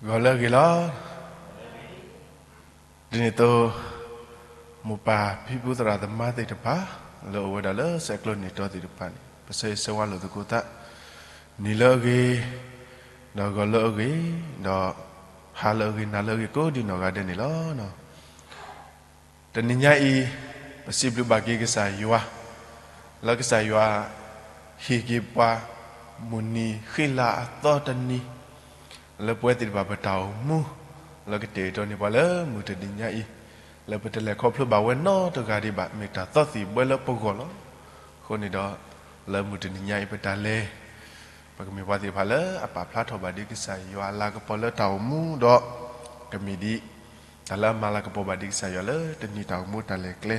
ဂီၤလၢအဂ့ၤလီၤ. ဒ်န့ၣ်အသိး, မိၢ်ပၢ်ဖံဖုသရၣ်သမါသ့ၣ်တဖၣ်, လၢအိၣ်ဝဲဒၣ်လၢဆဲးကျိးန့ၢ်တီသ့ၣ်တဖၣ်န့ၣ်, ပဆၢဂ့ၤဆၢဝါလိာ်သကိးသး, နံၤလၢအဂ့ၤ, ဒီးဂီၤလၢအဂ့ၤ, ဒီးဟါလၢအဂ့ၤ, နၤလၢအဂ့ၤ ကိးဒံနီၢ်ဂၤဒဲးန့ၣ်လီၤ. တနံၤညါအံၤ, ပစံးဘျုးဘၣ်က့ၤကစၢ်ယွၤ, လၢကစၢ်ယွၤဟ့ၣ်က့ၤပှၤ မုၢ်နံၤဃ့လၤအသီတနံၤ, လၢပဝဲသ့ၣ်တဖၣ်ပတၢ်အိၣ်မူ, လၢကတဲာ်ကတီၤန့ၢ်ပှၤလၢမုၢ်တနံၤညါအံၤ, လၢပတလဲၤခီဖျိဘၣ်ဝဲနီတဂၤဒံးဘၣ်, မ့ၢ်တၢ်သီသံၣ်ဘှဲလၢပဂီၢ်လီၤ. အဃိန့ၣ်ဒီး, လၢမုၢ်တနံၤညါအံၤပတၢ်လဲၤ ပကမ့ၢ်ပှၤသ့ၣ်တဖၣ်လၢအပာ်ဖျါထီၣ်ဘၣ်ဒံးကစၢ်ယွၤအလၤကပီၤလၢတၢ်အိၣ်မူဒီး, ကမ့ၢ်ဒ် တၢ်လၢအမၤလၤကပီၤဘၣ်ဒံးကစၢ်ယွၤလၢတနံၤတၢ်အိၣ်မူတၢ်လဲၤကျဲ,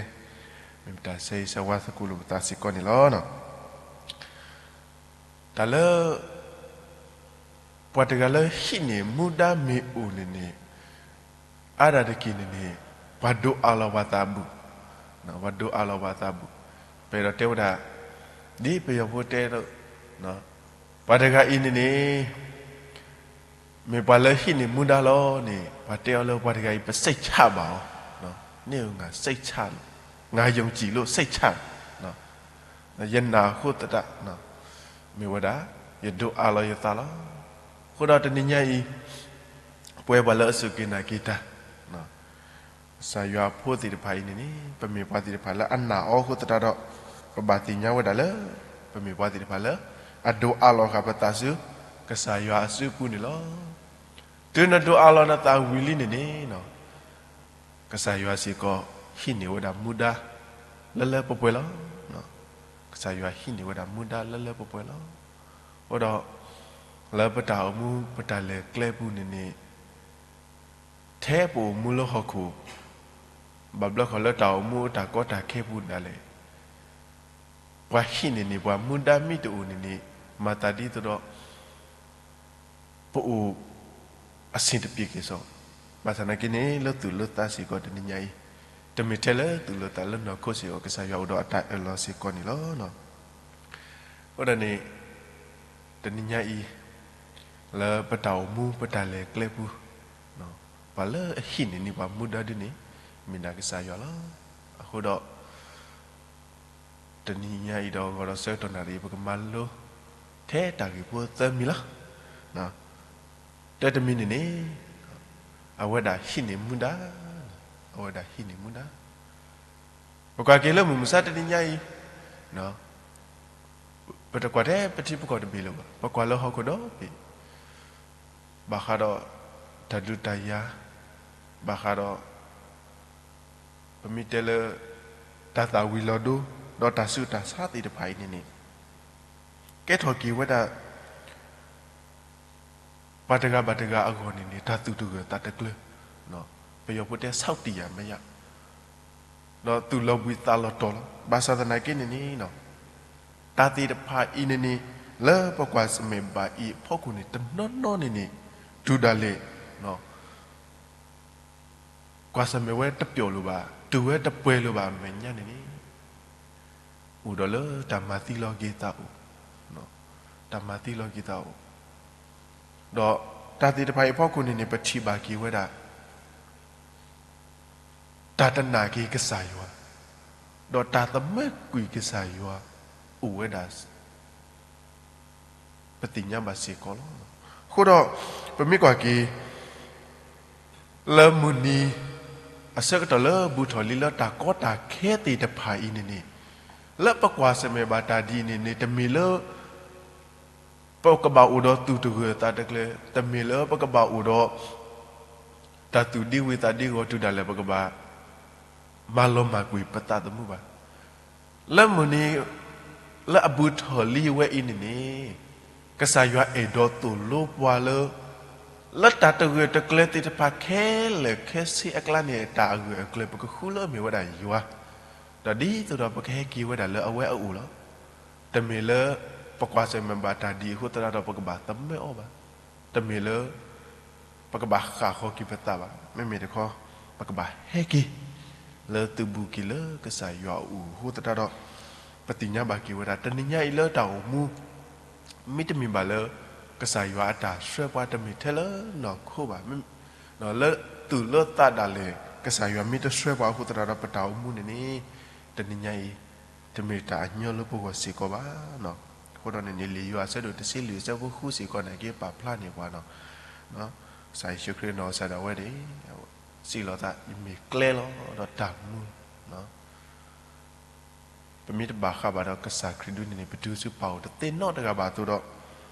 မ့ၢ်ပတၢ်ဆၢဂ့ၤဆၢဝါသကိးလိာ်ပသးစ့ၢ်ကီးန့ၣ်လီၤ. တၢ်လၢ ပှၤတဂၤလၢဟံးန့ၢ်မူဒါမ့ၢ်အိၣ်န့ၣ်န့ၣ်, အါဒၣ်တက့ၢ်န့ၣ်န့ၣ်, ပှၤဒိးအးလီၤပှၤသးဘူၣ်, ပှၤဒိးအးလီၤပှၤသးဘူၣ်, ပအဲၣ်ဒိးတဲဝဲဒၣ်, ဒ်ပယီၤဖိတဲ, ပှၤတဂၤအံၤန့ၣ်န့ၣ် မ့ၢ်ပှၤလၢဟံးန့ၢ်မူဒါလီၤန့ၣ်, ပှၤတဲအီၤလၢပှၤတဂၤအံၤ ပစိတ်ချပါအီၤ, နငါစိတ်ချလို့, ငါယုံကြည်လို့စိတ်ချ, ယနာ်အဃိသတး, မ့ၢ်ဝဲဒၣ်, ယဒိးအးလီၤယသးလီၤ. အဃိဒီးတနံၤညါအံၤ, ပဝဲပှၤလၢအစူၢ်က့ၤနာ်က့ၤတၢ် ကစၢ်ယွၤအဖိသ့ၣ်တဖၣ်အံၤန့ၣ်န့ၣ်, ပမ့ၢ်ပှၤသ့ၣ်တဖၣ်လၢအနာ်အီၤအဃိသတးဒီး, ပဘၣ်သ့ၣ်ညါဝဲဒၣ်လၢ, ပမ့ၢ်ပှၤသ့ၣ်တဖၣ်လၢအဒိးအးလီၤဃာ်ပသးဆူကစၢ်ယွၤအစုပူၤန့ၣ်လီၤ. တုၤနဒိးအးလီၤနသးဝံၤလံန့ၣ်န့ၣ်, ကစၢ်ယွၤစ့ၢ်ကီး ဟံးန့ၢ်ဝဲဒၣ်မူဒါလၢလၢပှဲၤပှဲၤလီၤ. ကစၢ်ယွၤဟံးန့ၢ်ဝဲဒၣ်မူဒါလၢလၢပှဲၤပှဲၤလီၤ. အဃိဒီး, လၢပတၢ်အိၣ်မူပတၢ်လဲၤကျဲပူၤန့ၣ်န့ၣ်, ထဲပအိၣ်မူလၢဟီၣ်ခိၣ်, ဘၣ်ဘျီဃီလၢတၢ်အိၣ်မူတၢ်ကီတၢ်ခဲပူၤဒၣ်လဲာ်, ပှၤဟံးန့ၢ်န့ၢ်ပှၤမူဒါမ့ၢ်တအိၣ်န့ၣ်န့ၣ်, မၤသးဒ်သိးဒီး ပအိၣ်အဆင်တပြေက့ၤစီ, ဘၣ်ဆၣ်သနာ်က့န့ၣ် လၢသူၣ်လၢသးစ့ၢ်ကီးတနံၤညါအံၤ, တမ့ၢ်ထဲလၢသူၣ်လၢသးလၢနီၢ်ခိစ့ၢ်ကီး ကစၢ်ယွၤအိၣ်ဒီးအတၢ်အၢၣ်လီၤစ့ၢ်ကီးန့ၣ်လီၤ. အဃိဒီးန့ၣ်, တနံၤညါအံၤ, လၢပတၢ်အိၣ်မူပတၢ်လဲၤကျဲပူၤ, ပှၤလၢအဟံးန့ၢ်န့ၢ်ပှၤမူဒါဒ်န့ၣ်, မ့ၢ်ဒၣ်ကစၢ်ယွၤလီၤ. အဃိဒီး တနံၤညါအံၤဒီးဂီၤဒီးဆၢကတီၢ်နၣ်ရံၣ် ပကမၤလိ, ထဲတၢ်ဂ့ၢ်ဖိသၢမံၤလီၤ. တၢတမံၤန့ၣ်န့ၣ်, အဝဲဒၣ်ဟံးန့ၢ်မူဒါ, အဝဲဒၣ်ဟံးန့ၢ်မူဒါ, ပကွၢ်က့ၤလၢမုၢ်မဆါတနံၤညါအံၤ, ပတကွၢ်ထဲပထံပကီၢ်တဘ့ၣ်လၢၤဘၣ်, ပကွၢ်လၢဟီၣ်ခိၣ်ဒီဘ့ၣ်, ဘၣ်ဃးဒီးတၢ်ဒုးတၢ်ယၤ, ဘၣ်ဃးဒီး ပမ့ၢ်တဲလၢ တၢ်သၣ်ဝံၤလီၤဒိ ဒီးတၢ်ဆူးတၢ်ဆါသ့ၣ်တဖၣ်အံၤန့ၣ်န့ၣ်, ကဲထီၣ်က့ၤဝဲဒၣ် ပှၤတဂၤဘၣ်တဂၤအဂီၢ်န့ၣ်န့ၣ် တၢ်သူၣ်တဂၢၢ်သးတကျၢၤ, ပယီၤဖိတဲ ဆၢကတီၢ်မယါ, ဒီးသူၣ်လီၤဘှံးသးလီၤတီၤလီၤ. ဘၣ်ဆၣ်သနာ်က့န့ၣ်န့ၣ်, တၢ်သ့ၣ်တဖၣ်အံၤန့ၣ်န့ၣ် လၢပကွၢ်ဆၢၣ်မဲာ်ဘၣ်အံၤအဖီခိၣ်န့ၣ် တနီၤနီၤန့ၣ်န့ၣ် တုၤဒၣ်လဲာ် ကွၢ်ဆၢၣ်မဲာ်ဝဲတပျီာ်လၢၤဘၣ်, တုၤဝဲတပှဲၤလၢၤဘၣ်အမဲာ်ညါန့ၣ်န့ၣ်, အိၣ်ဒီးလၢတၢ်မၤသံလီၤက့ၤသးအိၣ်, တၢ်မၤသံလီၤက့ၤသးအိၣ်, ဒီးတၢ်သ့ၣ်တဖၣ်အံၤအဖီခိၣ်န့ၣ်န့ၣ် ပထံၣ်ဘၣ်က့ၤဝဲဒၣ် တၢ်တနာ်က့ၤကစၢ်ယွၤ, ဒီးတၢ်သမၢကွံာ်ကစၢ်ယွၤ အိၣ်ဝဲဒၣ် ပသ့ၣ်ညါဘၣ်စ့ၢ်ကီးလီၤ. အဃိဒီး ပမ့ၢ်ကွၢ်က့ၤ လၢမုၢ်နံၤ အဆၢကတီၢ်လၢဘူးထီၣ်လံလၢတၢ်ကီတၢ်ခဲသ့ၣ်တဖၣ်အံၤန့ၣ်န့ၣ်, လၢပကွၢ်ဆၢၣ်မဲာ်ဘၣ်တၢ်ဒ်အံၤန့ၣ်န့ၣ် တမ့ၢ်လၢ ပကဘၣ်အိၣ်ဒီးသူၣ်တဂၢၢ်သးတကျၢၤ, တမ့ၢ်လၢပကဘၣ်အိၣ်ဒီး တၢ်သူၣ်ဒံဝံၤသးဒံဂီၤတုၤဒၣ်လဲာ် ပကဘၣ် မၤလီၤမၢ်ကွံာ်ပသးသမူဘၣ်. လၢမုၢ်နံၤ လၢအဘူးထီၣ်လံဝဲအံၤန့ၣ်န့ၣ်, ကစၢ်ယွၤအဲၣ်ဒိးသိၣ်လိပှၤလၢ လၢတၢ်တဂၢၢ်တကျၢၤသ့ၣ်တဖၣ်ခဲလၢာ်ခဲဆ့အကျါန့ၣ် တၢ်အဂၢၢ်အကျၢၤ ပကဃုလၢအမ့ၢ်ဝဲဒၣ်ယွၤ, ဒီးဒ်သိးဒီးပကဟဲက့ၤဝဲဒၣ်လၢအဝဲအအိၣ်လီၤ. တမ့ၢ်လၢပကွၢ်ဆၢၣ်မဲာ်ဘၣ်တၢ်ဒ်အံၤအဃိသတးဒီး ပကဘၣ်သမၢအီၤဘၣ်. တမ့ၢ်လၢ ပကဘၣ်ဃၣ်ဃီၤက့ၤပသးဘၣ်. မ့မ့ၢ်တခီ ပကဘၣ်ဟဲက့ၤ လၢသုးဘူးက့ၤလၢကစၢ်ယွၤအအိၣ်အဃိသတးဒီး, ပသ့ၣ်ညါဘၣ်က့ၤဝဲဒၣ် တနံၤညါအံၤလၢတၢ်အိၣ်မူ မ့တမ့ၢ်ဘၣ်လၢ ကစၢ်ယွၤအတၢ်ဆှၢပှၤတမ့ၢ်ထဲလၢနီၢ်ခိဘၣ်, လၢသူၣ်လၢသးဒၣ်လဲာ် ကစၢ်ယွၤမ့ၢ်တဆှၢပှၤအဃိသတးဒီး ပတၢ်အိၣ်မူန့ၣ်န့ၣ် တနံၤညါအံၤ တမ့ၢ်တၢ်အညီလၢပဂီၢ်စ့ၢ်ကီးဘၣ်. အဃိဒီးန့ၣ်န့ၣ် လံာ်ယိၤဟၣ်အဆၢဒိၣ်တဆံလွံၢ်အဆၢဖိဃုစ့ၢ်ကီးန့ၣ် က့ၤပာ်ဖျါန့ၢ်ပှၤနီၤ, ကစၢ်ယ့ၣ်ၡူးခရံာ်နီၢ်ကစၢ်ဒၣ်ဝဲန့ၣ် စံးလီၤသး ယမ့ၢ်ကျဲလီၤ ဒီးတၢ်မူလီၤ. ပမ့ၢ်တဘၣ်ဃးဘၣ်ဒီးကစၢ်ခရံာ်ဒုန့ၣ်န့ၣ် ပတုၤဆူပၢ်အိၣ်တသ့နီတဂၤဘၣ်အသိးဒီး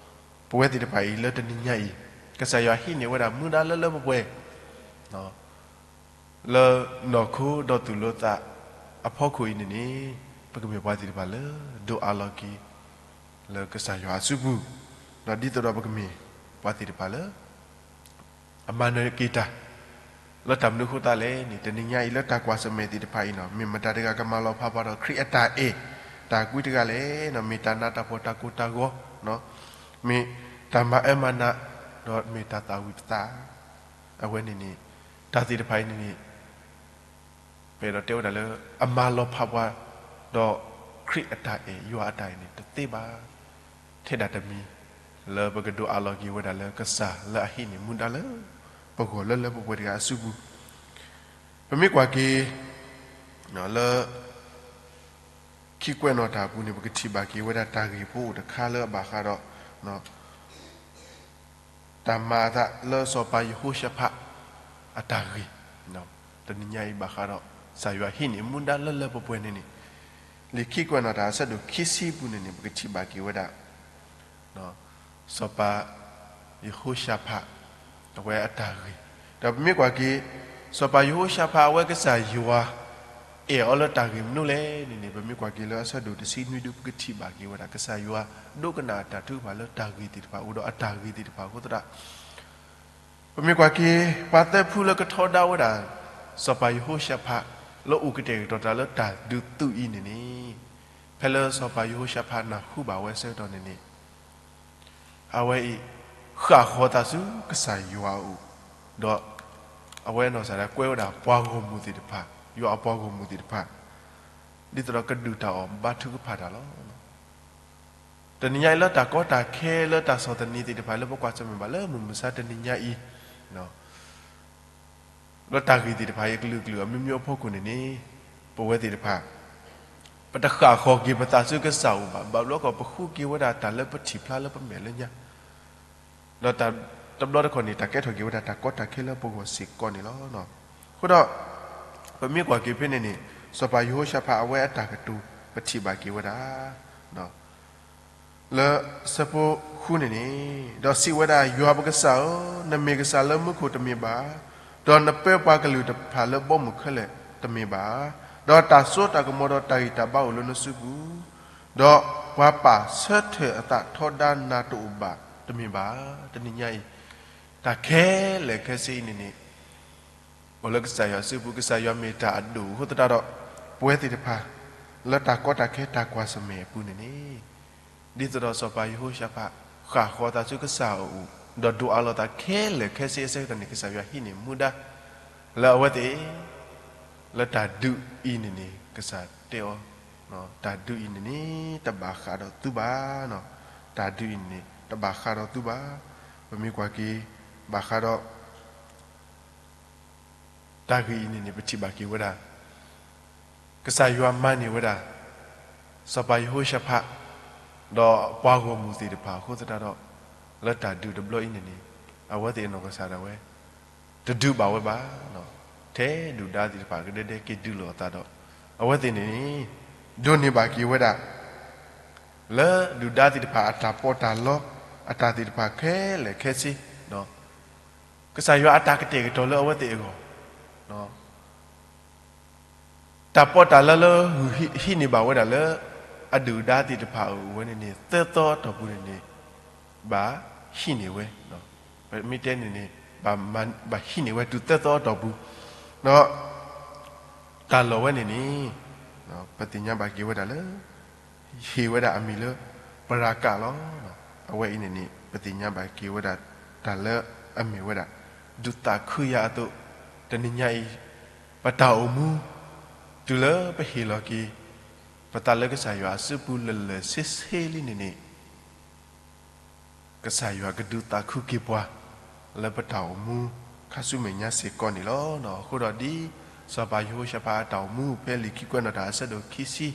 ပဝဲသ့ၣ်တဖၣ်အံၤလၢတနံၤညါအံၤ ကစၢ်ယွၤဟံးန့ၢ်ဝဲဒၣ်မူဒါလၢလၢပှဲၤပှဲၤ လၢနီၢ်ခိဒီးသူၣ်လၢသးအဖီခိၣ်အံၤန့ၣ်န့ၣ် ပကမ့ၢ်ပှၤသ့ၣ်တဖၣ်လၢ ဒိးအးလီၤက့ၤ လၢကစၢ်ယွၤအစုပူၤ, ဒီးဒ်သိးဒီးပကမ့ၢ်ပှၤသ့ၣ်တဖၣ်လၢ အမၤနၢၤက့ၤတၢ် လၢတၢ်မနုၤအဃိသတးလဲၣ်န့ၣ် တနံၤညါအံၤလၢတၢ်ကွၢ်ဆၢၣ်မဲာ်သ့ၣ်တဖၣ်အံၤနီၤ မ့ၢ်မတၤတဂၤကမၤလီၤဖးပှၤဒီးခရံာ်အတၢ်အဲၣ်တၢ်ကွံတဂၤလဲၣ်နီၤ, မ့ၢ်တၢ်နးတၢ်ဖှီၣ်တၢ်ကိၢ်တၢ်ဂီၤ, မ့ၢ်တၢ်မၤအၢမၤနး, ဒီးမ့ၢ်တၢ်သၣ်ဝံၤပသး, အဝဲန့ၣ်န့ၣ် တၢ်သ့ၣ်တဖၣ်အံၤန့ၣ်န့ၣ် ပအဲၣ်ဒိးတဲဝဲဒၣ်လၢ အမၤလီၤဖးပှၤ ဒီးခရံာ်အတၢ်အဲၣ် ယွၤအတၢ်အဲၣ်န့ၣ် တသ့ဘၣ် ထဲဒၣ်တမံၤ လၢပကဒိးအးလီၤက့ၤဝဲဒၣ်လၢကစၢ်လၢအဟံးန့ၢ်မူဒါလၢ ပဂီၢ်လၢလၢပှဲၤပှဲၤတဂၤအစုပူၤ, ပမ့ၢ်ကွၢ်က့ၤ လၢ ခံကွဲးနီၣ်တၢ်အပူၤန့ၣ် ပကထံၣ်ဘၣ်က့ၤဝဲဒၣ်တၢ်ဂ့ၢ်ဖိအိၣ်တခါလၢအဘၣ်ဃးဒီး တၢ်မၤအသးလၢစီၤပၤယဟိၤၡဖး အတၢ်ဂ့ၢ်, တနံၤညါအံၤဘၣ်ဃးဒီး ကစၢ်ယွၤဟံးန့ၢ်မူဒါလၢလၢပှဲၤပှဲၤန့ၣ်န့ၣ်, လံာ်ခံကွဲးနီၣ်တၢ်အဆၢဒိၣ်ခံဆံအပူၤန့ၣ်န့ၣ် ပကထံၣ်ဘၣ်က့ၤဝဲဒၣ် စီၤပၤယဟိၤၡဖး အဝဲအတၢ်ဂ့ၢ်, ဒီးပမ့ၢ်ကွၢ်က့ၤ စီၤပၤယဟိၤၡဖးအဝဲကစၢ်ယွၤ အဲၣ်အီၤလၢတၢ်ဂ့ၢ်မနုၤလဲၣ်န့ၣ်န့ၣ် ပမ့ၢ်ကွၢ်က့ၤလၢအဆၢဒိၣ်တဆံနွံဒု ပကထံၣ်ဘၣ်က့ၤဝဲဒၣ် ကစၢ်ယွၤဒိကနၣ်အတၢ်ထုကဖၣ်လၢတၢ်ဂ့ၢ်သ့ၣ်တဖၣ်အိၣ်ဒီးအတၢ်ဂ့ၢ်သ့ၣ်တဖၣ်အဃိသတး ပမ့ၢ်ကွၢ်က့ၤ ပှၤသၢဖုလၢကထီဒါဝဲဒၣ် စီၤပၤယဟိၤၡဖး လၢအိၣ်ကတဲာ်ကတီၤတၢ်လၢတၢ်ဒုးသုးအံၤန့ၣ်န့ၣ်, ဖဲလၢစီၤပၤယဟိၤၡဖးနၢ်ဟူဘၣ်ဝဲအဆၢကတီၢ်န့ၣ်န့ၣ် အဝဲအံၤ ဃၣ်ဃီၤသးဆူကစၢ်ယွၤအအိၣ်, ဒီးအဝဲနီၢ်ကစၢ်ဒၣ်ကွဲဝဲဒၣ်ပှၤဂီၢ်မုၢ်သ့ၣ်တဖၣ်, ယွၤအပှၤဂီၢ်မုၢ်သ့ၣ်တဖၣ်, ဒ်သိးဒီးကဒုၣ်တၢ်အီၣ်ဘါထုကဖၣ်တၢ်လီၤ. တနံၤညါအံၤလၢတၢ်ကီတၢ်ခဲလၢတၢ်ဆီၣ်သနံးသ့ၣ်တဖၣ်လၢပကွၢ်ဆၢၣ်မဲာ်ဘၣ်လၢမုၢ်မဆါတနံၤညါအံၤ လၢတၢ်ဂ့ၢ်သ့ၣ်တဖၣ်အံၤအကလုာ်ကလုာ်အမျိုးမျိုးအဖီခိၣ်န့ၣ်န့ၣ်, ပဝဲသ့ၣ်တဖၣ် ပတဃၣ်ဃီၤက့ၤပသးဆူကစၢ်အအိၣ်ဘၣ်, ဘၣ်ဘျီကီးပဃုက့ၤဝဲဒၣ်တၢ်လၢပထံၣ်ဖျါလၢပမဲာ်လၢညါ, ဒီးတဘျီတခီၣ်န့ၣ် တၢ်ကဲထီၣ်က့ၤဝဲဒၣ်တၢ်ကီတၢ်ခဲလၢပဂီၢ်စ့ၢ်ကီးန့ၣ်လီၤ. အဃိဒီး ပမ့ၢ်ကွၢ်က့ၤဖဲန့ၣ်န့ၣ် စီၤပၤယဟိၤၡဖးအဝဲအတၢ်ကတိၤ ပထံၣ်ဘၣ်က့ၤဝဲဒၣ် လၢဆၢဖိဃုန့ၣ်န့ၣ်, ဒီးစံးဝဲဒၣ်, ယွၤပကစၢ်ဧၢ, နမ့ၢ်ကစၢ်လၢမူခိၣ်တမ့ၢ်ဘၣ်, ဒီးနပၢပှၤကလုာ်တဖၣ်လၢဘီမုၢ်ခဲလၢာ်တမ့ၢ်ဘၣ်, ဒီးတၢ်စိတၢ်ကမီၤဒီးတၢ်ဂံၢ်တၢ်ဘါအိၣ်လၢနစုပူၤ, ဒီးပှၤပာ်ဆၢထၢၣ်အသးထီဒါနၤတအိၣ်ဘၣ်တမ့ၢ်ဘၣ်. တနံၤညါအံၤ တၢ်ခဲလၢာ်ခဲဆ့အံၤန့ၣ်န့ၣ် အိၣ်လၢကစၢ်ယွၤစုပူၤ, ကစၢ်ယွၤမ့ၢ်တၢ်အဒိၣ်အဃိသတးဒီး ပဝဲသ့ၣ်တဖၣ် လၢတၢ်ကီတၢ်ခဲတၢ်ကွၢ်ဆၢၣ်မဲာ်အပူၤန့ၣ်န့ၣ်, ဒ်သိးဒီးစီၤပၤယဟိၤၡဖး ဃၣ်ဃီၤသးဆူကစၢ်အအိၣ်, ဒီးဒိးအးလီၤသးခဲလၢာ်ခဲဆ့အဆၢကတီၢ်န့ၣ် ကစၢ်ယွၤဟံးန့ၢ်မူဒါ လၢအဝဲသ့ၣ် လၢတၢ်ဒုးအံၤန့ၣ်န့ၣ် ကစၢ်တဲအီၤ, တၢ်ဒုးအံၤန့ၣ်န့ၣ် တဘၣ်ဃးဒီးသုဘၣ်, တၢ်ဒုးအံၤန့ၣ်န့ၣ် တဘၣ်ဃးဒီးသုဘၣ်. ပမ့ၢ်ကွၢ်က့ၤ ဘၣ်ဃးဒီး တၢ်ဂ့ၢ်အံၤန့ၣ်န့ၣ် ပထံၣ်ဘၣ်က့ၤဝဲဒၣ် ကစၢ်ယွၤမၤန့ၢ်ဝဲဒၣ် စီၤပၤယဟိၤၡဖး ဒီးပှၤဂီၢ်မုၢ်သ့ၣ်တဖၣ်အဃိသတးဒီး လၢတၢ်ဒုးတဘျီအံၤန့ၣ်န့ၣ် အဝဲသ့ၣ်အနီၢ်ကစၢ်ဒၣ်ဝဲ တဒုးဘၣ်ဝဲဘၣ်, ထဲဒုၣ်ဒါသ့ၣ်တဖၣ်ကဒဲဒဲက့ၤဒုးလိာ်အသးဒီး အဝဲသ့ၣ်န့ၣ်န့ၣ် ဒိးန့ၢ်ဘၣ်က့ၤဝဲဒၣ် လၢဒုၣ်ဒါသ့ၣ်တဖၣ်အတၢ်ပီးတၢ်လီ အတၢ်သ့ၣ်တဖၣ်ခဲလၢာ်ခဲဆ့ ကစၢ်ယွၤအတၢ်ကတဲာ်ကတီၤလၢအဝဲသ့ၣ်အဂီၢ် တၢ်ပီးတၢ်လီလၢဂုၢ်ဟံးန့ၢ်ဘၣ်ဝဲဒၣ်လၢ အဒုၣ်အဒါသ့ၣ်တဖၣ်အအိၣ်ဝဲန့ၣ်န့ၣ် သၢသီအတီၢ်ပူၤန့ၣ်န့ၣ် ဘၣ်ဟံးန့ၢ်ဝဲ, ပမ့ၢ်တဲန့ၣ်န့ၣ် ဘၣ်ဟံးန့ၢ်ဝဲတုၤသၢသီအတီၢ်ပူၤ, ဒီး တၢ်လီၢ်ဝဲန့ၣ်န့ၣ် ပသ့ၣ်ညါဘၣ်က့ၤဝဲဒၣ်လၢ ဟ့ၣ်ဝဲဒၣ်အမံၤလၢ ပရၤကၣ်လီၤ. အဝဲအံၤန့ၣ်န့ၣ် ပသ့ၣ်ညါဘၣ်က့ၤဝဲဒၣ် တၢ်လၢအမ့ၢ်ဝဲဒၣ် ဒုးသးခုယၤအသိး, တနံၤညါအံၤ ပတၢ်အိၣ်မူ တုၤလၢပဟ့ၣ်လီၤက့ၤ ပသးလၢကစၢ်ယွၤအစုပူၤလၢာ်လၢာ်ဆ့ဆ့လံန့ၣ်န့ၣ် ကစၢ်ယွၤကဒုးသးခုက့ၤပှၤ လၢပတၢ်အိၣ်မူ ခါဆူမဲာ်ညါစ့ၢ်ကီးန့ၣ်လီၤ. အဃိဒီးဒ် စီၤပၤယဟိၤၡဖးအတၢ်အိၣ်မူဖဲလံာ်ခံကွဲးနီၣ်တၢ်အဆၢဒိၣ်ခံဆံ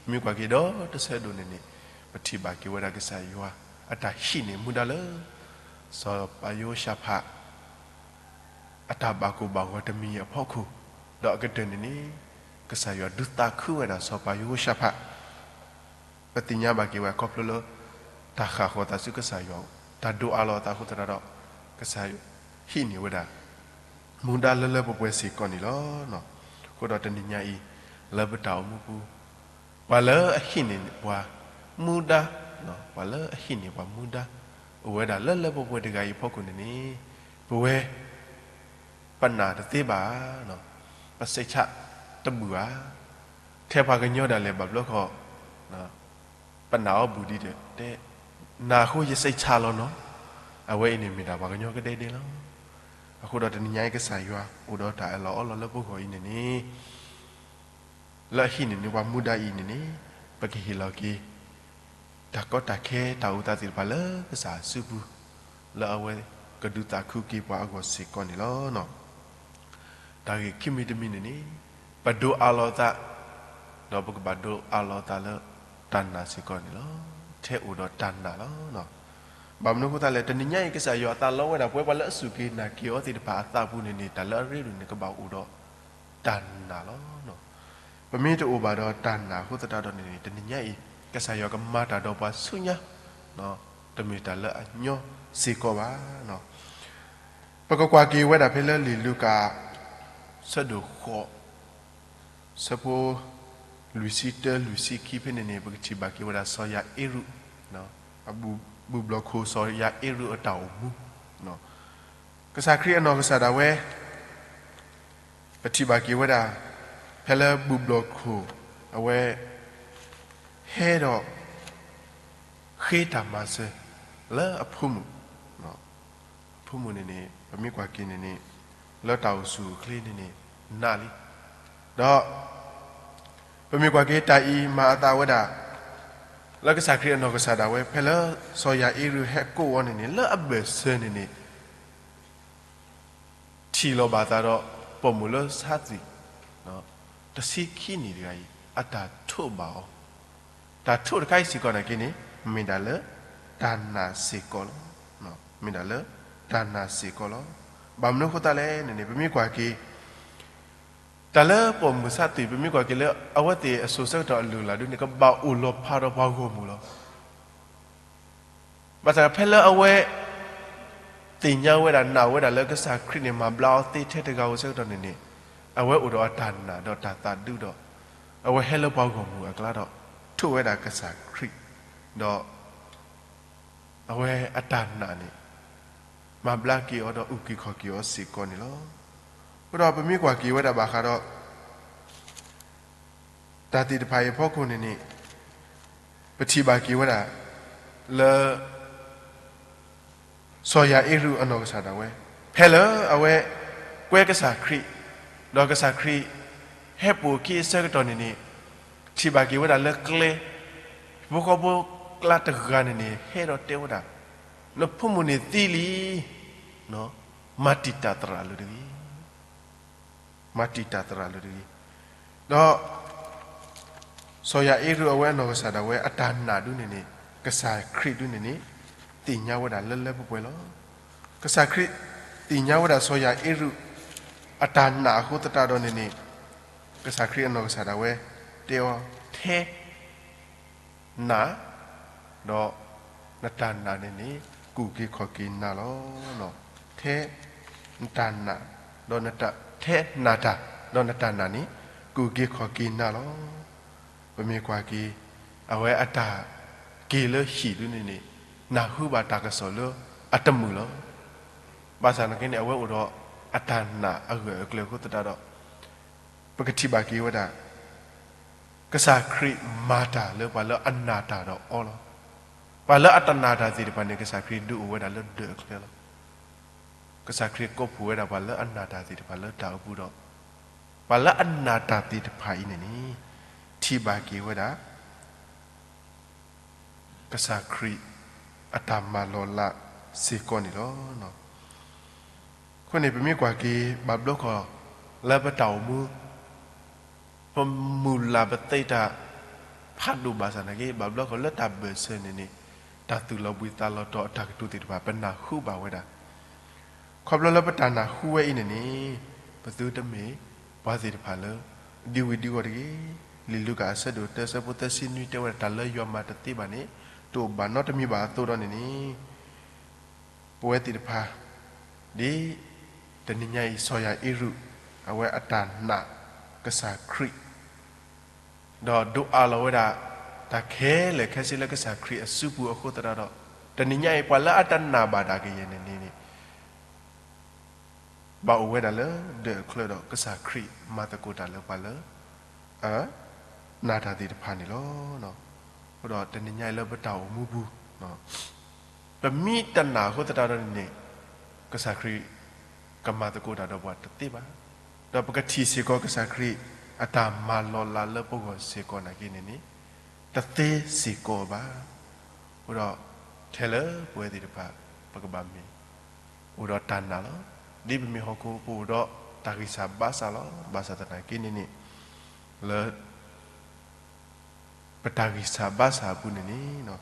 မ့ၢ်ကွၢ်က့ၤဒီတဆၢဒိၣ်န့ၣ်န့ၣ် ပထံၣ်ဘၣ်က့ၤဝဲဒၣ်ကစၢ်ယွၤ အတၢ်ဟံးန့ၢ်မူဒါလၢ စီၤပၤယဟိၤၡဖး အတၢ်ဘၣ်ကိၢ်ဘၣ်ဂီၤတမံၤအဖီခိၣ်, ဒီးအကတၢၢ်န့ၣ်န့ၣ် ကစၢ်ယွၤဒုးသးခုဝဲဒၣ်စီၤပၤယဟိၤၡဖး, ပသ့ၣ်ညါဘၣ်က့ၤဝဲခီဖျိလၢ တၢ်ဃၣ်ဃီၤသးဆူကစၢ်ယွၤ တၢ်ဒိးအးလီၤအသးအဃိသတးဒီး ကစၢ်ယွၤဟံးန့ၢ်ဝဲဒၣ် မူဒါလၢလၢပှဲၤပှဲၤစ့ၢ်ကီးန့ၣ်လီၤ. အဃိဒီးတနံၤညါအံၤ လၢပတၢ်အိၣ်မူပူၤ ပှၤလၢအဟံးန့ၢ်ပှၤမူဒါ, ပှၤလၢအဟံးန့ၢ်ပှၤမူဒါ အိၣ်ဝဲဒၣ်လၢလၢပှဲၤပှဲၤတဂၤအံၤအဖီခိၣ်န့ၣ်န့ၣ် ပဝဲ ပနာ်တသ့ဘၣ်, ပစိတ်ချတဘူၣ်ဧါ, ထဲပှၤကညီဒၣ်လဲာ်ဘၣ်ဘျီဃီ ပနာ်အီၤဘူၣ်ဒံးဒီး တဲ နာ်အဃိယစိတ်ချလီၤနီၤ, အဝဲအံၤန့ၣ်မ့ၢ်ဒၣ်ပှၤကညီကဒဲဒဲလီၤ. အဃိဒီးတနံၤညါအံၤကစၢ်ယွၤအိၣ်ဒီးတၢ်အၢၣ်လီၤအီလီၤလၢပဂီၢ်အံၤန့ၣ်န့ၣ် လၢအဟံးန့ၢ်န့ၢ်ပှၤမူဒါအံၤန့ၣ်န့ၣ် ပကဟ့ၣ်လီၤက့ၤ တၢ်ကီတၢ်ခဲတၢ်အိၣ်သးသ့ၣ်တဖၣ်လၢကစၢ်အစုပူၤ လၢအဝဲကဒုးသးခုက့ၤပှၤအဂီၢ်စ့ၢ်ကီးန့ၣ်လီၤ. တၢ်ဂ့ၢ်ခံမံၤတမံၤန့ၣ်န့ၣ် ပဒိးအးလီၤသး ဒီးပကဘၣ်ဒိးအးလီၤသးလၢတၢ်နာ်စ့ၢ်ကီးန့ၣ်လီၤ. ထဲအိၣ်ဒီးတၢ်နာ်လီၤ. ဘၣ်မနုၤအဃိသတးလဲၣ် တနံၤညါအံၤကစၢ်ယွၤအသးလီဝဲဒၣ် ပဝဲပှၤလၢအစူၢ်က့ၤနာ်က့ၤအီၤသ့ၣ်တဖၣ်အသးပူၤန့ၣ်န့ၣ် တၢ်လၢအရ့ဒိၣ်န့ၣ် ကဘၣ်အိၣ်ဒီးတၢ်နာ်လီၤ. ပမ့ၢ်တအိၣ်ဘၣ်ဒီးတၢ်နာ်အဃိသတးဒီးန့ၣ်န့ၣ် တနံၤညါအံၤ ကစၢ်ယွၤကမၤတၢ်ဒီးပှၤဆူညါ တမ့ၢ်တၢ်လၢအညီစ့ၢ်ကီးဘၣ်. ပကကွၢ်က့ၤဝဲဒၣ်ဖဲလၢလံာ်လူၤကၣ် ဆၢဒိၣ်ဃိး ဆၢဖိ လွံၢ်ဆံတၢ လွံၢ်ဆံခံဖဲန့ၣ်န့ၣ် ပကထံၣ်ဘၣ်က့ၤဝဲဒၣ်စီၤယၤအ့ရူး ဘူၣ်ဘျီၣ်ခိၣ်စီၤယၤအ့ရူးအတၢ်အိၣ်မူ ကစၢ်ခရံာ်အနီၢ်ကစၢ်ဒၣ်ဝဲ ပထံၣ်ဘၣ်က့ၤဝဲဒၣ် ဖဲလၢဘူၣ်ဘျီၣ်ခိၣ် အဝဲ ဟဲဒီး ဃ့တၢ်မၤစၢၤ လၢအဖိမုၣ် အဖိမုၣ်န့ၣ်န့ၣ် ပမ့ၢ်ကွၢ်က့ၤန့ၣ်န့ၣ် လၢတၢ်အိၣ်ဆူၣ်အိၣ်ချ့န့ၣ်န့ၣ် နးလံ. ဒီး ပမ့ၢ်ကွၢ်က့ၤတၢ်အံၤမၤအသးဝဲဒၣ် လၢကစၢ်ခရံာ်အနီၢ်ကစၢ်ဒၣ်ဝဲ ဖဲလၢစီၤယၤအ့ရူးဟဲကိးအီၤန့ၣ်န့ၣ် လၢအဘၢၣ်စၢၤန့ၣ်န့ၣ် ထံၣ်လီၤဘၣ်သးဒီး ပိာ်မုၣ်လၢဆါသွံၣ် တဆံခံနံၣ်တဂၤအံၤ အတၢ်ထိးဘၣ်အီၤ, တၢ်ထိးတခါအံၤစ့ၢ်ကီးနာ်က့န့ၣ် မ့ၢ်ဒၣ်လၢတၢ်နာ်စ့ၢ်ကီးလီၤ. မ့ၢ်ဒၣ်လၢတၢ်နာ်စ့ၢ်ကီးလီၤ. ဘၣ်မနုၤအဃိသတးလဲၣ်န့ၣ်န့ၣ် ပမ့ၢ်ကွၢ်က့ၤ တၢ်လၢပိာ်မုၣ်ဆါသွံၣ် ပမ့ၢ်ကွၢ်က့ၤလၢအဝဲသ့ၣ်အစိၤဆၢကတီၢ်အလုၢ်အလၢ်ဒုန့ၣ် ကဘၣ်အိၣ်လီၤဖးဒီးပှၤဂီၢ်မုၢ်လီၤ. ဘၣ်ဆၣ်ဖဲလၢအဝဲ သ့ၣ်ညါဝဲဒၣ်နာ်ဝဲဒၣ်လၢကစၢ်ခရံာ်န့ၣ် မၤဘျါအီၤသ့ထဲတဂၤဧိၤဆၢကတီၢ်န့ၣ်န့ၣ် အဝဲအိၣ်ဒီးအတၢ်နာ်ဒီးတၢ်သးဒူဒီး အဝဲဟဲလၢပှၤဂီၢ်မုၢ်အကျါဒီး ထိးဝဲဒၣ်ကစၢ်ခရံာ် ဒီး အဝဲအတၢ်နာ်န့ၣ် မၤဘျါက့ၤအီၤဒီးအုၣ်က့ၤခီၣ်က့ၤအီၤစ့ၢ်ကီးန့ၣ်လီၤ. အဃိဒီးပမ့ၢ်ကွၢ်က့ၤဝဲဒၣ်ဘၣ်ဃးဒီး တၢ်သ့ၣ်တဖၣ်အံၤအဖီခိၣ်န့ၣ်န့ၣ် ပထံၣ်ဘၣ်က့ၤဝဲဒၣ် လၢ စီၤယၤအ့ရူးအနီၢ်ကစၢ်ဒၣ်ဝဲ ဖဲလၢအဝဲ ကွဲကစၢ်ခရံာ် ဒီးကစၢ်ခရံာ် ဟဲပိာ်အခံအဆၢကတီၢ်န့ၣ်န့ၣ် ထံၣ်ဘၣ်က့ၤဝဲဒၣ်လၢကျဲ ဖိဃီဖိကျါတဂၤန့ၣ်န့ၣ် ဟဲဒီးတဲဝဲဒၣ် နဖိမုၣ်န့ၣ်သံလံ မၤတံာ်တာ်သရၣ်လၢတဂ့ၤ မၤတံာ်တာ်သရၣ်လၢတဂ့ၤ. ဒီး စီၤယၤအ့ရူးအဝဲအနီၢ်ကစၢ်ဒၣ်ဝဲအတၢ်နာ်ဒုန့ၣ်န့ၣ် ကစၢ်ခရံာ်ဒုန့ၣ်န့ၣ် သ့ၣ်ညါဝဲဒၣ်လၢလၢပှဲၤပှဲၤလီၤ. ကစၢ်ခရံာ် သ့ၣ်ညါဝဲဒၣ်စီၤယၤအ့ရူး အတၢ်နာ်အဃိသတးဒီးန့ၣ်န့ၣ် ကစၢ်ခရံာ်အနီၢ်ကစၢ်ဒၣ်ဝဲ တဲအီၤ ထဲ နာ် ဒီး နတၢ်နာ်န့ၣ်န့ၣ် ကအုၣ်က့ၤခီၣ်က့ၤနၤလီၤ. ထဲ နတၢ်နာ် ဒီး ထဲနာ်တၢ် ဒီးနတၢ်နာ်န့ၣ် ကအုၣ်က့ၤခီၣ်က့ၤနၤလီၤ. ပမ့ၢ်ကွၢ်က့ၤ အဝဲအတၢ်က့ၤလၢဟံၣ်ဒုန့ၣ်န့ၣ် နၢ်ဟူဘၣ်တၢ်ကစီၣ်လၢအတမုာ်လီၤ. ဘၣ်ဆၣ်နာ်က့န့ၣ် အဝဲအိၣ်ဒီးအတၢ်နာ်အဂၢၢ်အကျၢၤအဃိသတးဒီး ပကထံၣ်ဘၣ်က့ၤဝဲဒၣ် ကစၢ်ခရံာ်မၤတၢ်လၢပှၤလၢအနာ်တၢ်ဒီးအီၤလီၤ. ပှၤလၢအတနာ်တၢ်သ့ၣ်တဖၣ်န့ၣ် ကစၢ်ခရံာ်ဒုးအိၣ်ဝဲဒၣ်လၢဒၢးအချၢလီၤ. ကစၢ်ခရံာ်ကိးဖှိၣ်ဝဲဒၣ်ပှၤလၢအနာ်တၢ်သ့ၣ်တဖၣ်လၢတၢ်အိပူၤဒီး ပှၤလၢအနာ်တၢ်သ့ၣ်တဖၣ်အံၤန့ၣ်န့ၣ် ထံၣ်ဘၣ်က့ၤဝဲဒၣ် ကစၢ်ခရံာ် အတၢ်မၤလီၤလးစ့ၢ်ကီးန့ၣ်လီၤ. အဃိန့ၣ် ပမ့ၢ်ကွၢ်က့ၤ ဘၣ်ဘျီခီ လၢပတၢ်အိၣ်မူ ပမုၢ်လၢ်ပသ့တၢ်ဖးဒိၣ်ဘၣ်ဆၣ်သနာ်က့ ဘၣ်ဘျီခီလၢတၢ်ဘၢၣ်စၢၤန့ၣ်န့ၣ် တၢ်သူၣ်လီၤဘှံးသးလီၤတီၤအတၢ်ကတိၤသ့ၣ်တဖၣ် ပနၢ်ဟူဘၣ်ဝဲဒၣ် ခီဖျိလၢပတၢ်နၢ်ဟူဝဲအံၤန့ၣ်န့ၣ် ပသုတမ့ၢ်ပှၤသ့ၣ်တဖၣ်လၢ ဒံဝံၤဒံဝီၤတဂ့ၤ. လံာ်လူၤကၣ်အဆၢဒိၣ်တၢ အဆၢဖိသၢဆံနွံတဲဝဲဒၣ် တၢ်လၢယွၤမၤတသ့ဘၣ်န့ၣ် တအိၣ်ဘၣ်နီတမံၤဘၣ်အသိးဒီးန့ၣ်န့ၣ် ပဝဲသ့ၣ်တဖၣ် ဒ်တနံၤညါအံၤ စီၤယၤအ့ရူး အဝဲအတၢ်နာ်ကစၢ်ခရံာ် ဒီးဒိးအးလီၤဝဲဒၣ် တၢ်ခဲလၢာ်ခဲဆ့လၢကစၢ်ခရံာ်အစုပူၤအဃိသတးဒီး တနံၤညါအံၤ ပှၤလၢအတနာ်ဘၣ်ဒၣ်ကယဲၢ်န့ၣ်န့ၣ် ဘၣ်အိၣ်ဝဲဒၣ်လၢဒၢးအချၢဒီး ကစၢ်ခရံာ်မၤသကိးတၢ်လၢပှၤလၢ အနာ်တၢ်သ့ၣ်တဖၣ်န့ၣ်လီၤ. အဃိဒီးတနံၤညါအံၤလၢပတၢ်အိၣ်မူပူၤ ပမ့ၢ်တနာ်အဃိသတးဒီးန့ၣ်န့ၣ် ကစၢ်ခရံာ်ကမၤသကိးတၢ်ဒီးပှၤတသ့ဘၣ်. ဒီးပကထံၣ်စ့ၢ်ကီးကစၢ်ခရံာ် အတၢ်မၤလီၤလးလၢပဂီၢ်စ့ၢ်ကီးနာ်က့န့ၣ်န့ၣ် တသ့စ့ၢ်ကီးဘၣ်. အဃိဒီးထဲလၢပဝဲသ့ၣ်တဖၣ် ပကဘၣ်မ့ၢ် အိၣ်ဒီးတၢ်နာ်လီၤ. ဒ်ပမ့ၢ်ဟီၣ်ခိၣ်ဖိ ပအိၣ်ဒီးတၢ်ဂံၢ်စၢ်ဘါစၢ်လီၤ. ဘၣ်ဆၣ်သနာ်က့န့ၣ်န့ၣ် လၢ ပတၢ်ဂံၢ်စၢ်ဘါစၢ်အပူၤန့ၣ်န့ၣ်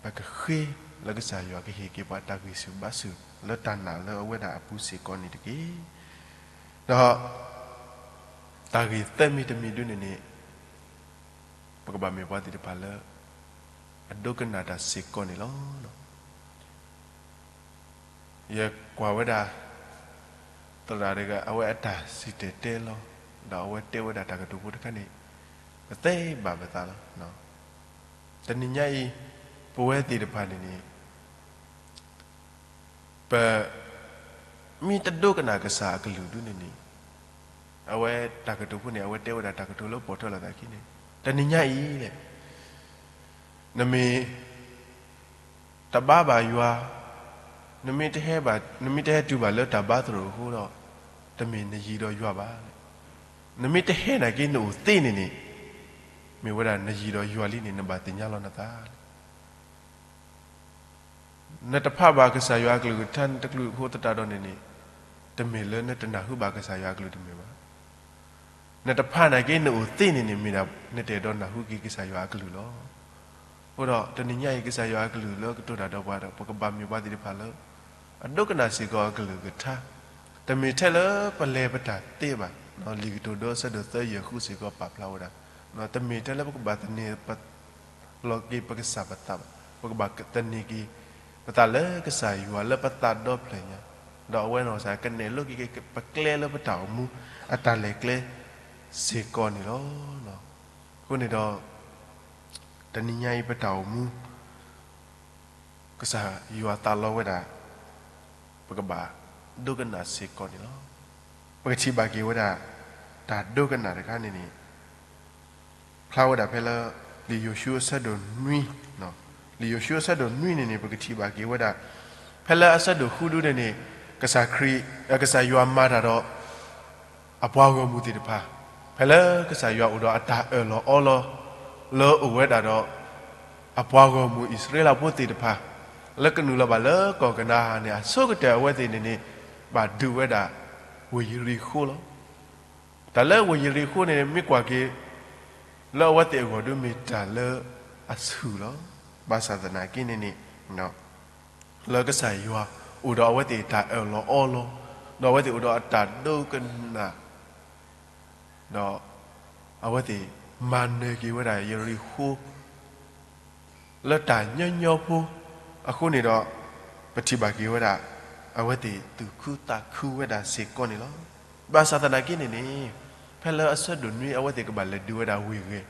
ပကဃ့လၢကစၢ်ယွၤကဟ့ၣ်က့ၤပှၤတၢ်ဂံၢ်ဆူၣ်ဘါဆူၣ် လၢတၢ်နာ်လၢအဝဲဒၣ်အပူၤစ့ၢ်ကီးန့ၣ်တက့ၢ်. ဒီး တၢ်ဂ့ၢ်သၢမံၤတမံၤဒုန့ၣ်န့ၣ် ပကဘၣ်မ့ၢ်ပှၤသ့ၣ်တဖၣ်လၢ အဒိကနၣ်တၢ်စ့ၢ်ကီးန့ၣ်လီၤ. ယကွၢ်ဝဲဒၣ် သရၣ်တဂၤ အဝဲအတၢ်စံၣ်တဲၤတဲလီၤ ဒီးအဝဲတဲဝဲဒၣ်တၢ်ကတိၤဖိတခါန့ၣ် ပသ့ဘၣ်ပသးလီၤ. တနံၤညါအံၤ ပဝဲသ့ၣ်တဖၣ်န့ၣ်န့ၣ် ပ မ့ၢ်တဒိကနၣ်ကစၢ်အကလုၢ်ဒုန့ၣ်န့ၣ် အဝဲတၢ်ကတိၤဖိန့ၣ် အဝဲတဲဝဲဒၣ်တၢ်ကတိၤလၢပိာ်ထွဲလိာ်သးခံန့ၣ် တနံၤညါအံၤလဲၣ် နမ့ၢ် တဘါဘၣ်ယွၤ, နမ့ၢ်တဟဲဘၣ်, နမ့ၢ်တဟဲတုၤဘၣ်လၢတၢ်ဘါသရိာ်အဃိဒီး တမ့ၢ်နယံၤဒီးယွၤဘၣ်. နမ့ၢ်တဟဲနာ်က့နအိၣ်သ့န့ၣ်န့ၣ် မ့ၢ်ဝဲဒၣ်နယံၤဒီးယွၤလံန့ၣ် နဘၣ်သ့ၣ်ညါလီၤနသးလီၤ. နတဖးဘၣ်ကစၢ်ယွၤအကလုၢ်ကထါ နတကလုၢ်ဖိသတးဒီးန့ၣ်န့ၣ် တမ့ၢ်လၢနတနၢ်ဟူဘၣ်ကစၢ်ယွၤအကလုၢ်တမ့ၢ်ဘၣ်. နတဖးနာ်က့နအိၣ်သ့န့ၣ်န့ၣ် မ့ၢ်ဒၣ်နတအဲၣ်ဒိးနၢ်ဟူက့ၤကစၢ်ယွၤအကလုၢ်လီၤ. အဃိဒီးတနံၤညါအံၤ ကစၢ်ယွၤအကလုၢ်လၢကတိၤတၢ်ဒီးပှၤဒီး ပကဘၣ်မ့ၢ်ပှၤသ့ၣ်တဖၣ်လၢ အဒိကနၣ်စ့ၢ်ကီးအကလုၢ်ကထါ, တမ့ၢ်ထဲလၢပလဲၤပတၢ်သ့ဘၣ်. လံာ်ကတိၤဒိအဆၢဒိၣ်သၢယဲၢ်ဃုစ့ၢ်ကီးပာ်ဖျါဝဲဒၣ်, တမ့ၢ်ထဲလၢပကဘၣ်သန့ၤပ လီၤက့ၤပကစၢ်ပသးဘၣ်. ပကဘၣ်သန့ၤက့ၤ ပသးလၢကစၢ်ယွၤလၢပသးဒီဖျၢၣ်ညါ, ဒီးအဝဲနီၢ်ကစၢ်ကနဲၣ်လိက့ၤပကျဲလၢပတၢ်အိၣ်မူ အတၢ်လဲၤကျဲစ့ၢ်ကီးန့ၣ်လီၤ. အဃိန့ၣ်ဒီး တနံၤညါအံၤပတၢ်အိၣ်မူ ကစၢ်ယွၤသးလီဝဲဒၣ် ပကဘၣ်ဒိကနၣ်စ့ၢ်ကီးန့ၣ်လီၤ. ပကထံၣ်ဘၣ်က့ၤဝဲဒၣ် တၢ်ဒိကနၣ်တခါန့ၣ်န့ၣ် ဖျါဝဲဒၣ်ဖဲလၢ လံာ်ယိၤၡူအဆၢဒိၣ်နွံ, လံာ်ယိၤၡူအဆၢဒိၣ်နွံန့ၣ်န့ၣ် ပကထံၣ်ဘၣ်က့ၤဝဲဒၣ် ဖဲလၢအဆၢဒိၣ်ဃုဒုန့ၣ်န့ၣ် ကစၢ်ခရံာ် ကစၢ်ယွၤမၤတၢ်ဒီး အပှၤဂီၢ်မုၢ်သ့ၣ်တဖၣ်, ဖဲလၢကစၢ်ယွၤအိၣ်ဒီးအတၢ်အၢၣ်လီၤအီလီၤ လၢအိၣ်ဝဲဒၣ်ဒီး အပှၤဂီၢ်မုၢ်အံၣ်စရ့လးဖိသ့ၣ်တဖၣ် လၢကနုာ်လီၤဘၣ်လၢကီၢ်ကနၤအၣ်န့ၣ် အဆိကတၢၢ်အဝဲသ့ၣ်န့ၣ်န့ၣ် ဘၣ်ဒုးဝဲဒၣ် ဝ့ၢ်ယရံၤဃိလီၤ. တၢ်လၢဝ့ၢ်ယရံၤဃိန့ၣ် မ့ၢ်ကွၢ်က့ၤ လၢအဝဲသ့ၣ်အဂီၢ်ဒုးမ့ၢ်တၢ်လၢအဆူၣ်လီၤ. ဘၣ်ဆၣ်သနာ်က့န့ၣ်န့ၣ် လၢကစၢ်ယွၤအိၣ်ဒီးအဝဲသ့ၣ်တၢ်အၢၣ်လီၤအီလီၤ, ဒီးအဝဲသ့ၣ်အိၣ်ဒီးအတၢ်ဒိကနၣ် ဒီးအဝဲသ့ၣ်မၤနၢၤက့ၤဝဲဒၣ်ယရံၤဃိ လၢတၢ်ညီညီဖိအဃိန့ၣ်ဒီး ပထံၣ်ဘၣ်က့ၤဝဲဒၣ် အဝဲသ့ၣ်သူၣ်ခုသးခုဝဲဒၣ်စ့ၢ်ကီးန့ၣ်လီၤ. ဘၣ်ဆၣ်သနာ်က့န့ၣ်န့ၣ် ဖဲလၢအဆၢဒိၣ်နွံအဝဲသ့ၣ်ကဘၣ်လဲၤဒုးဝဲဒၣ်ဝ့ၢ်ဂဲၤ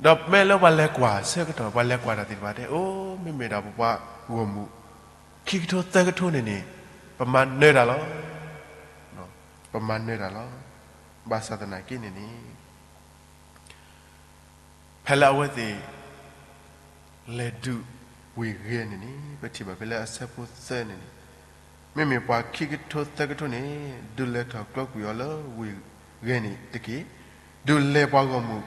ဒီးမ့ၢ်လၢပှၤလဲၤကွၢ်ဆၢကတီၢ် ပှၤလဲၤကွၢ်တၢ်သ့ၣ်တဖၣ်တဲ အိၣ် မ့မ့ၢ်ဒၣ်ပပှၤဂီၢ်မုၢ် ခံကထိသၢကထိန့ၣ်န့ၣ် ပမၤနၢၤတၢ်လီၤ. ပမၤနၢၤတၢ်လီၤ. ဘၣ်ဆၣ်သနာ်က့န့ၣ်န့ၣ် ဖဲလၢအဝဲသ့ၣ် လဲၤဒုးဝ့ၢ်ဂဲၤန့ၣ်န့ၣ် ပထံၣ်ဘၣ်ဖဲလၢအဆၢဖိသၢန့ၣ်န့ၣ် မ့မ့ၢ်ပှၤခံကထိသၢကထိန့ၣ် ဒုးလဲၤထီၣ်ကျီကွံာ်အီၤလၢဝ့ၢ်ဂဲၤန့ၣ်တက့ၢ်. ဒုးလဲၤပှၤဂီၢ်မုၢ်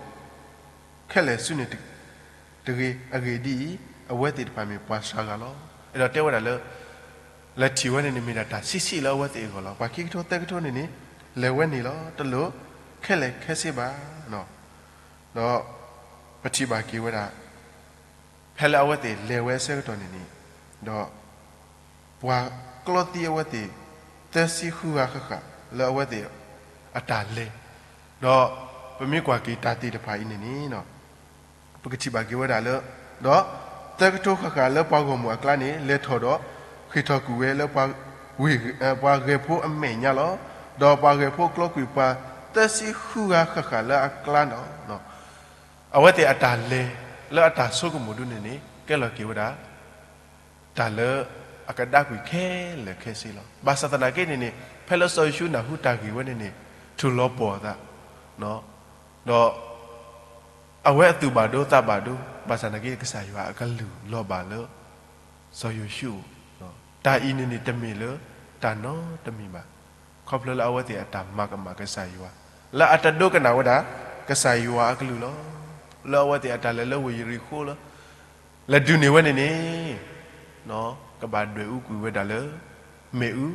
ခဲလၢာ်ဆူန့ၣ်တဂ့ၤ. အဂ့ၢ်ဒ်အံၤ အဝဲသ့ၣ်တဖၣ်မ့ၢ်ပှၤစှၤဂၤလီၤ. အဲၣ်ဒိးတဲဝဲဒၣ်လၢ လဲၤထံၣ်ဝဲန့ၣ်န့ၣ် မ့ၢ်ဒၣ်တၢ်ဆံးဆံးလၢအဝဲသ့ၣ်အဂီၢ်လီၤ. ပှၤခံကထိသၢကထိန့ၣ်န့ၣ် လဲၤဝဲန့ၣ်လီၤ. တလိၣ်ခဲလၢာ်ခဲဆ့ဘၣ်. ဒီးပထံၣ်ဘၣ်က့ၤဝဲဒၣ် ဖဲလၢအဝဲသ့ၣ်လဲၤဝဲအဆၢကတီၢ်န့ၣ်န့ၣ်, ဒီး ပှၤကျီသံအဝဲသ့ၣ် သၢဆံဃုဂၤဃၣ်ဃၣ် လၢအဝဲသ့ၣ်အတၢ်လဲၤ, ဒီးပမ့ၢ်ကွၢ်က့ၤတၢ်သ့ၣ်တဖၣ်အံၤန့ၣ်န့ၣ် ပကထံၣ်ဘၣ်က့ၤဝဲဒၣ်လၢ, ဒီးသၢကထိဃၣ်ဃၣ်လၢပှၤဂီၢ်မုၢ်အကျါန့ၣ် လဲၤထီၣ်ဒီး ဃ့ၢ်ထီၣ်ကွံာ်ဝဲလၢ ပှၤဂဲၤဖိအမဲာ်ညါလီၤ. ဒီးပှၤဂဲၤဖိကျီကွံာ်ပှၤသၢဆံဃုဂၤဃၣ်ဃၣ်လၢအကျါန့ၣ်လီၤ. အဝဲသ့ၣ်အတၢ်လဲၤ လၢအတၢ်ဆိကမိၣ်ဒုန့ၣ်န့ၣ် ကဲလီၤက့ၤဝဲဒၣ် တၢ်လၢအကဒါကွံာ်ခဲလၢာ်ခဲဆ့လီၤ. ဘၣ်ဆၣ်သနာ်က့န့ၣ်န့ၣ် ဖဲလၢစီၤယိၤၡူးနၢ်ဟူတၢ်ဂ့ၢ်ဝဲန့ၣ်န့ၣ် ထူၣ်လီၤပှီၢ်အသး, ဒီး အဝဲအသူၣ်ဘၣ်ဒိသးဘၣ်ဒိ, ဘၣ်ဆၣ်သနာ်က့ ကစၢ်ယွၤအကလုၢ်လီၤဘၣ်လၢ စီၤယိၤၡူးအအိၣ်, တၢ်အံၤန့ၣ်န့ၣ် တမ့ၢ်လၢတၢ်နီတမံၤဘၣ်. ခီဖျိလၢအဝဲသ့ၣ်အတၢ်မၤကမၣ်ကစၢ်ယွၤ, လၢအတဒိကနၣ်ဝဲဒၣ် ကစၢ်ယွၤအကလုၢ်လီၤ. လၢအဝဲသ့ၣ်အတၢ်လဲၤလၢဝ့ၢ်ယရံၣ်ဃိးလၢ လဲၤဒုးန့ၢ်ဝဲန့ၣ်န့ၣ် ကဘၣ်ဒွဲၣ်အူကွံာ်ဝဲဒၣ်လၢ မ့ၣ်အူ,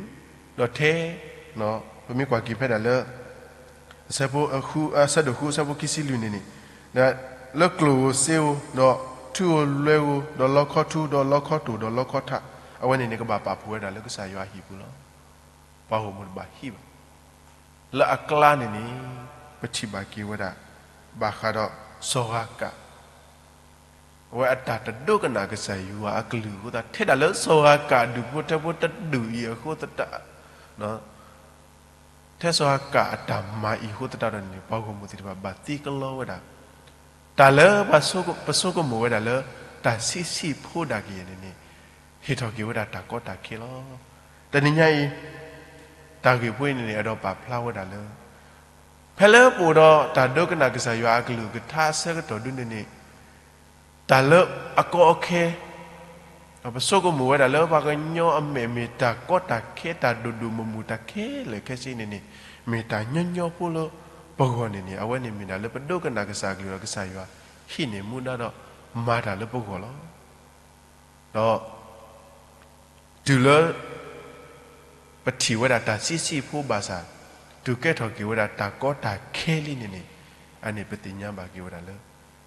ဒီးထဲ ပမ့ၢ်ကွၢ်က့ၤဖဲဒၣ်လၢ အဆၢဒိၣ်ဃုအဆၢဖိခံဆံလွံၢ်န့ၣ်န့ၣ်, လၢကျိၣ်ဧိၤစ့ဧိၤ, ဒီးထူဧိၤလွဲဧိၤ, ဒီးလီခီထူ, ဒီးလီခီတိၢ်, ဒီးလီခီထး, အဝဲန့ၣ်န့ၣ် ကဘၣ်ပာ်ဖှိၣ်ဝဲဒၣ်လၢကစၢ်ယွၤအဟံၣ်ပူၤလီၤ. ပှၤဂီၢ်မုၢ်တဘၣ်ဟံးဘၣ်. လၢအကျါန့ၣ်န့ၣ် ပထံၣ်ဘၣ်က့ၤဝဲဒၣ် ဘၣ်ဃးဒီးစီၤဂၤကး အဝဲအတၢ်တဒိကနၣ်ကစၢ်ယွၤအကလုၢ်အဃိသတး ထဲဒၣ်လၢစီၤဂၤကးဒူၣ်ဖိထၢဖိတဒူၣ်အံၤအဃိသတး, ထဲစီၤဂၤကးအတၢ်မၤအံၤအဃိသတးဒီးန့ၣ် ပှၤဂီၢ်မုၢ်သ့ၣ်တဖၣ်ဘၣ်သံကလီဝဲဒၣ် တၢ်လၢပဆိကမိၣ်ဝဲဒၣ်လၢ တၢ်ဆံးဆံးဖိဒၣ်ကယဲၢ်န့ၣ်န့ၣ် ဟ့ၣ်ထီၣ်က့ၤဝဲဒၣ်တၢ်ကီတၢ်ခဲလီၤ. တနံၤညါအံၤ တၢ်ဂ့ၢ်ဖိအံၤန့ၣ်န့ၣ် အဲၣ်ဒိးပာ်ဖျါဝဲဒၣ်လၢ ဖဲလၢပအိၣ်ဒီးတၢ်ဒိကနၣ်ကစၢ်ယွၤအကလုၢ်ကထါအဆၢကတီၢ်ဒုန့ၣ်န့ၣ် တၢ်လၢအကီအခဲ ပဆိကမိၣ်ဝဲဒၣ်လၢပှၤကညီအမဲာ်မ့ၢ်တၢ်ကီတၢ်ခဲ တၢ်ဒိၣ်ဒိၣ်မုၢ်မုၢ် တၢ်ခဲလၢာ်ခဲဆ့န့ၣ်န့ၣ် မ့ၢ်တၢ်ညီညီဖိလၢပဂီၢ်န့ၣ်န့ၣ် အဝဲန့ၣ်မ့ၢ်ဒၣ်လၢပဒိကနၣ်ကစၢ်အကလုၢ်ဒီး ကစၢ်ယွၤဟံးန့ၢ်မူဒါဒီး မၤတၢ်လၢပဂီၢ်လီၤ. ဒီး တုၤလၢ ပထံၣ်ဝဲဒၣ်တၢ်ဆံးဆံးဖိဘၣ်ဆၣ် တုၤကဲထီၣ်က့ၤဝဲဒၣ်တၢ်ကီတၢ်ခဲလံန့ၣ်န့ၣ် အန့ၣ်ပသ့ၣ်ညါဘၣ်က့ၤဝဲဒၣ်လၢ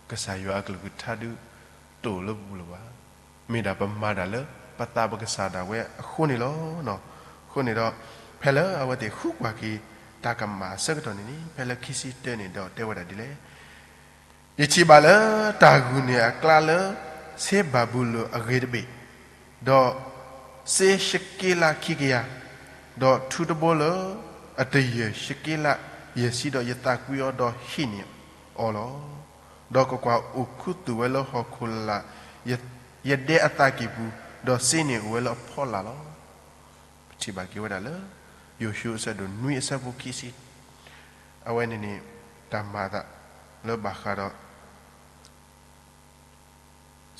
ကစၢ်ယွၤအကလုၢ်ကထါဒု တအိၣ်လၢပပူၤလၢၤဘၣ်. မ့ၢ်ဒၣ်ပမၤတၢ်လၢပသးပကစၢ်ဒၣ်ဝဲအဃိန့ၣ်လီၤ. အဃိန့ၣ်ဒီး ဖဲလၢအဝဲသ့ၣ်ဃုကွၢ်က့ၤ တၢ်ကမၣ်အဆၢကတီၢ်န့ၣ်န့ၣ် ဖဲလၢခံဆံတၢန့ၣ်ဒီးတဲဝဲဒၣ်ဒ်လဲၣ် ယထံၣ်ဘၣ်လၢတၢ်ဂုာ်န့ၢ်အကျါလၢ စ့ဘၤဘူလိၣ်အဂ့ၤတဘ့ၣ်, ဒီးစ့ၡက့လးခံကယၤ, ဒီးထူတဘိလၢအတယၢၢ်ၡက့လးယဲၢ်ဆံ, ဒီးယသးကွံအီၤဒီးဟံးန့ၢ်အီၤလီၤ. ဒီးကွၢ်ကွၢ်, အိၣ်ခူသူၣ်ဝဲလၢဟီၣ်ခိၣ်လာ်ယဒဲအသးကံၢ်ပူၤ, ဒီးစ့န့ၣ်အိၣ်ဝဲလၢအဖီလာ်လီၤ. ပထံၣ်ဘၣ်က့ၤဝဲဒၣ်လၢ ယိၤၡူအဆၢဒိၣ်နွံအဆၢဖိခံဆံ အဝဲန့ၣ်န့ၣ် တၢ်မၤအသးလၢဘၣ်ဃးဒီး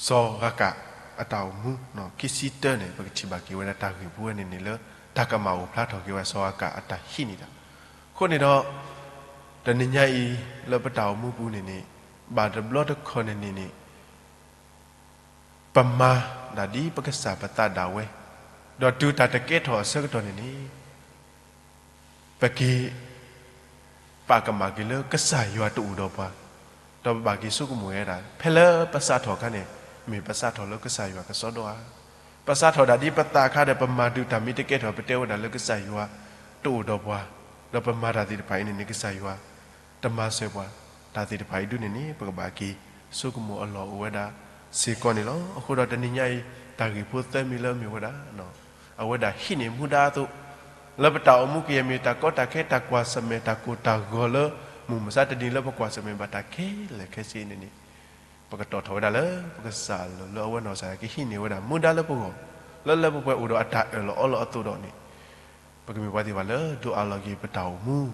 စီၤဂၤကးအတၢ်အိၣ်မူ, ခံဆံတၢန့ၣ် ပကထံၣ်ဘၣ်က့ၤဝဲဒၣ်တၢ်ဂ့ၢ်ဖိဝဲန့ၣ်န့ၣ်လၢ တၢ်ကမၣ်အိၣ်ဖျါထီၣ်က့ၤဝဲစီၤဂၤကးအတၢ်ဟံးန့ၢ်တၢ်. အဃိန့ၣ်ဒီး တနံၤညါအံၤ လၢပတၢ်အိၣ်မူပူၤန့ၣ်န့ၣ် ဘၣ်တဘျီတခီၣ်န့ၣ်န့ၣ်န့ၣ် ပမၤဒၣ်ဒ်ပကစၢ်ပသးဒၣ်ဝဲ, ဒီးတုၤတၢ်တကဲထီၣ်အဆၢကတီၢ်န့ၣ်န့ၣ် ပက့ၤ ပာ်ကမၣ်က့ၤလၢကစၢ်ယွၤတအိၣ်ဒီးပှၤ, ဒီးပဘၣ်က့ၤဆိကမိၣ်ဝဲဒၣ် ဖဲလၢပစးထီၣ်အခါန့ၣ် မ့ၢ်ပစးထီၣ်လၢကစၢ်ယွၤကစီဒီဧါ. ပစးထီၣ်ဒၣ်ဒ်ပသးအခါဒီး ပမၤဒုးတၢ်မ့ၢ်တကဲထီၣ် ပတဲဝဲဒၣ်လၢကစၢ်ယွၤတအိၣ်ဒီးပှၤ, ဒီးပမၤတၢ်သ့ၣ်တဖၣ်အံၤန့ၣ်န့ၣ် ကစၢ်ယွၤ တမၤစၢၤပှၤ, တၢ်သ့ၣ်တဖၣ်အံၤဒုန့ၣ်န့ၣ် ပကဘၣ်က့ၤဆိကမိၣ်အလီၢ်အိၣ်ဝဲဒၣ်စ့ၢ်ကီးန့ၣ်လီၤ. အဃိဒီးတနံၤညါအံၤ တၢ်ဂ့ၢ်ဖိသၢမံၤလၢမ့ၢ်ဝဲဒၣ် အဝဲဒၣ်ဟံးန့ၢ်မူဒါအသိး လၢပတၢ်အိၣ်မူကယဲၢ်မ့ၢ်တၢ်ကီတၢ်ခဲ တၢ်ကွၢ်ဆၢၣ်မဲာ် တၢ်ကိၢ်တၢ်ဂီၤလၢ မုၢ်မဆါတနံၤလၢပကွၢ်ဆၢၣ်မဲာ်ဘၣ်တၢ်ခဲလၢာ်ခဲဆ့န့ၣ်န့ၣ် ပကတီၢ်ထီၣ်ဝဲဒၣ်လၢ ပကစၢ်အလိၤလၢအဝဲနီၢ်ကစၢ်ဒၣ်ကဟံးန့ၢ်ဝဲဒၣ် မူဒါလၢပဂီၢ် လၢလၢပှဲၤပှဲၤအိၣ်ဒီးအတၢ်အၢၣ်လီၤအီလီၤအသိးဒီးန့ၣ် ပကမ့ၢ်ပှၤသ့ၣ်တဖၣ်လၢဒိးအးလီၤက့ၤပတၢ်အိၣ်မူ ဒီး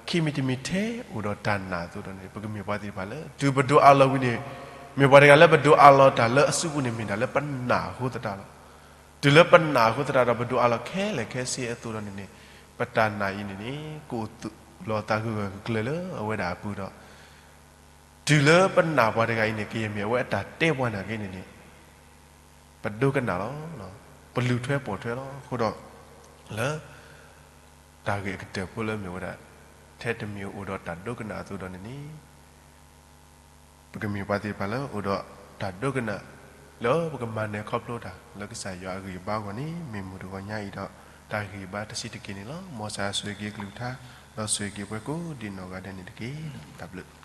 ခံမံၤတမံၤထဲအိၣ်ဒီးတၢ်နာ်အသိးဒီးန့ၣ် ပကမ့ၢ်ပှၤသ့ၣ်တဖၣ်လၢ တုၤပဒိးအးလီၤဝံၤန့ၣ် မ့ၢ်ပှၤတဂၤလၢပဒိးအးလီၤတၢ်လၢအစုပူၤန့ၣ် မ့ၢ်ဒၣ်လၢပနာ်အဃိသတးလီၤ. တုၤလၢပနာ်အဃိသတးဒီး ပဒိးအးလီၤခဲလၢာ်ခဲဆ့အသိးဒီးန့ၣ်န့ၣ် ပတၢ်နာ်အံၤန့ၣ်န့ၣ် ကအိၣ်သူၣ်လီၤသးဂၢၢ်ဂၢၢ်ကျၢၤကျၢၤလၢအဝဲဒၣ်အပူၤဒီး တုၤလၢပနာ်ပှၤတဂၤအံၤန့ၣ် ကယဲၢ်မ့ၢ်အဝဲအတၢ်တဲပှၤနာ်က့န့ၣ်န့ၣ် ပဒိကနၣ်လီၤ. ပလူၤထွဲပိာ်ထွဲလီၤ. အဃိဒီး လၢ တၢ်ဂ့ၢ်အကတၢၢ်ဖိလၢမ့ၢ်ဝဲဒၣ် ထဲတမံၤအိၣ်ဒီးတၢ်ဒိကနၣ်အသိးဒီးန့ၣ်န့ၣ် ပကမ့ၢ်ပှၤသ့ၣ်တဖၣ်လၢအိၣ်ဒီးတၢ်ဒိကနၣ် လၢပကမၤနၢၤခီဖျိတၢ် လၢကစၢ်ယွၤအဂံၢ်အဘါအဂီၢ်န့ၣ် မ့ၢ်မုၢ်တဂီၤညါအံၤဒီး တၢ်ဂံၢ်ဘါတဆံးတက့ၢ်န့ၣ်လီၤ. မ်ကစၢ်ယွၤဆိၣ်ဂ့ၤက့ၤအကလုၢ်ကထါ ဒီးဆိၣ်ဂ့ၤက့ၤပှၤကိးဒံးနီၢ်ဂၤဒဲးန့ၣ်တက့ၢ်. တၢ်ဘျုး